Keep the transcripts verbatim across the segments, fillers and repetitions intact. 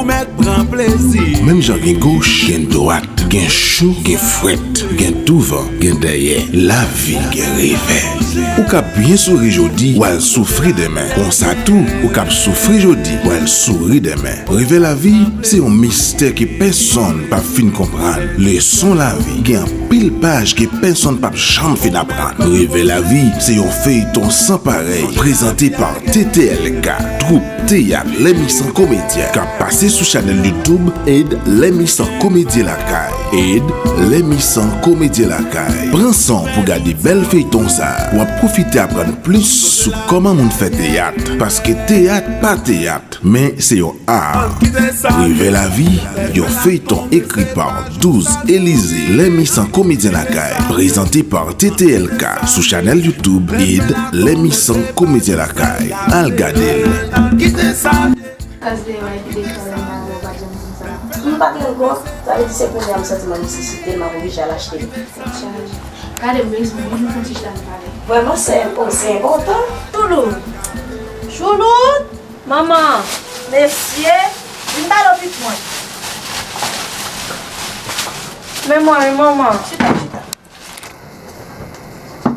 Ou mèt pran plezi. Menm jan gen goch, gen dwat, gen cho, gen frèt, gen douvan, gen dèyè, lavi gen revè. Ou ka byen souri jodi, w al soufri demen. Konsa tou, ou k ap soufri jodi, w al souri demen. Revè lavi, se yon mistè ke pèsonn p ap fin konprann. Leson lavi, gen anpil paj ke pèsonn p ap janm fin aprann. Revè lavi, se yon feyton san parèy, prezante pa T T L K, twoup teyat Les Mille Cent Comédiens, k ap pase sou chanèl YouTube Ed Les Mille Cent Comédiens Lakay. Ed Les Mille Cent Comédiens Lakay. Pran san w pou gade bèl feyton sa a. W ap pwofite aprann plis sou kòman moun fè teyat, paske teyat pa teyat, men se yon a. Revè lavi, yon feyton ekri pa Douz Elize Les Mille Cent Comédiens Lakay, prezante pa T T L K sou chanèl YouTube Ed Les Mille Cent Comédiens Lakay. Al gade l. Kite sa. Kaz deyò a epi depi talè m pa wè w pa janm di m sa. M pa gen kont, sa vle di se kounye a m santi m an nesesite, m ap oblije al achte li. Gade m bezwen wi, nou fon ti chita n pale. Vrèman, se enpo-, se enpòtan. Choulout! Choulout! Manman! Mesye! Vin pale w pitit mwen. Men mwen wi, manman. Chita, chita.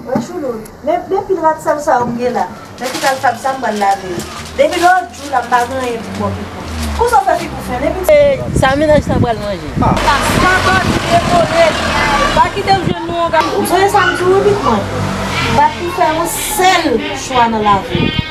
Wè Choulout, men, men pil rad sal sa yo m gen la. Men ki kal fab sa m pral lave yo. Depi lòt jou la m pa gen anyen pou m ba w pitit mwen. Konsa w fè figi w fen, depi. E sa mennaj sa pral manje. Sa pa di demole. Pa kite l jwenn nou yon gason. Ou sonje sa m di w wi pitit mwen. M pa t pou fè yon sèl chwa nan lavi w.